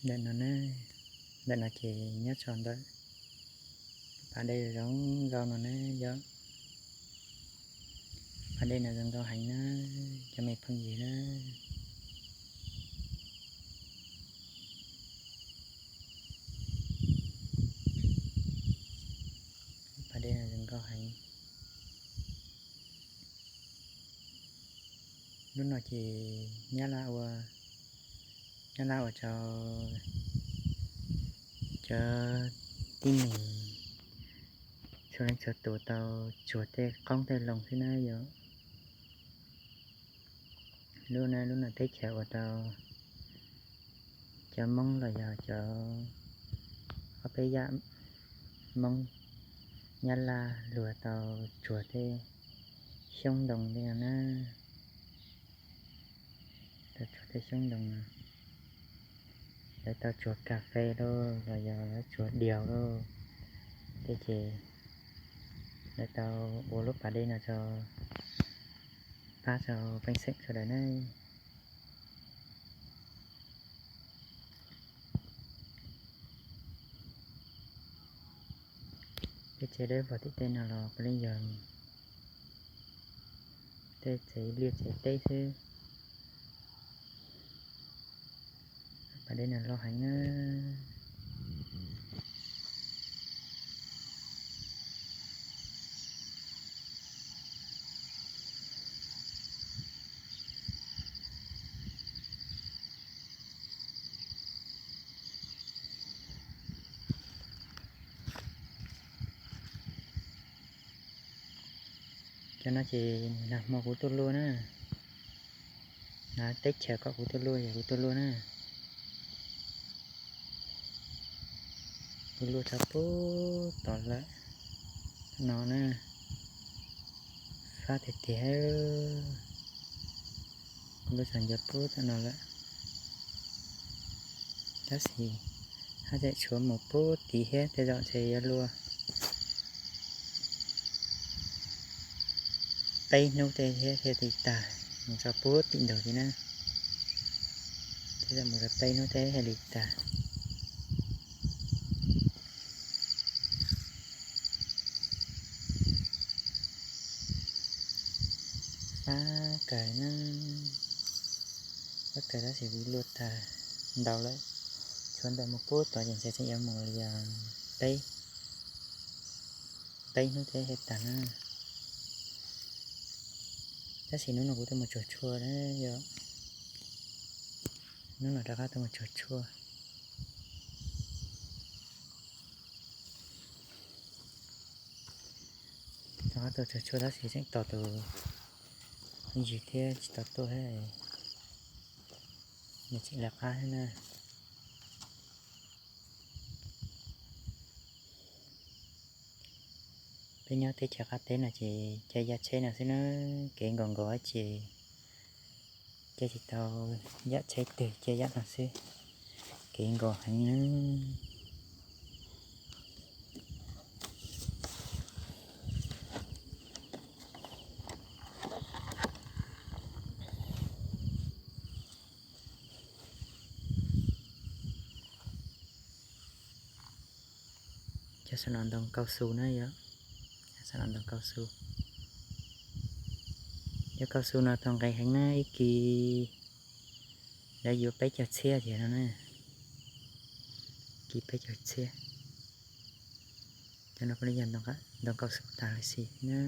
Ntawm no na, ntawm no ces nyob tso ntawm pas dej zoo nkauj no na yom. Pas dej no zoo nkauj heev na, cov me phooj ywg na. Pas dej no zoo nkauj heev. Lub no ces Nyab Laj ua, Nyab Laj ua rau cov tib neeg txhua leej txhua tus tau tsuag tej qoob tej loo xwb na yom. Lub no, lub no teb chaws ua rau cov Hmoob los yog cov ob peb yam Hmoob Nyab Laj luag tau tsuag tej xyoob ntoo tej no na. Tau tsuag tej xyoob ntoo no, lawv tau tsuag kas fes lauj los yog lawv tsuag diaus lauj, tej ces lawv tau ua lub pas dej no rau pab rau pej xeem sawv daws na. Tej tsev dawb vog tim tej no los puav leej yog tej tsev liaj tsev teb xwb. Pas dej no loj heev na. Cov no ces nag hmo kuv tuaj luaj na, nag teb chaws kom kuv tuaj luaj yog kuv tuaj luaj na. Kuv luaj txog puag tod lawm no na, fab tiag tiag. Kuv luaj txog ntua puag tom no lawm, tab sis haj tseem tshuav mus puag tid thiab, tej zaum ntshe yuav luaj peb hnub tej thiaj li tag, mus txog puag tim ntug tid na. Tej zaum mus txog peb hnub tej thiaj li tag. Fab kawg na, fab kawg tab sis kuv luaj tag ntau lawm. Tshuav ntawm mus puag tod ces ntshe tseem yuav mus li peb, peb hnub thiaj tag na. Tab sis hnub no kuv tuaj mus tsuag tshuaj na yom, hnub no rov qab tuaj mus tsuag tshuaj. Rov qab tuaj tsuag tshuaj tab sis tseem tos tus yws thiab tsis tau tuaj thiab, nws tseem lawv qab thiab na. Peb nyob teb chaws qab teb no ces caij yaj tsheb no xwb na, kev nkaus nkaus ces caij tsis tau yam tsheb twg, caij yam no xwb, kev nkaus heev na. Cov saum no ntoo kaus xus na yom, cov saum no ntoo kaus xus. Cov kaus xus no tau nqe heev na, ib kis lawv yuav peb caug txhiab tiag no na, kis peb caug txhiab. Cov no puav leej yog ntoo kaus xus tas li xij na.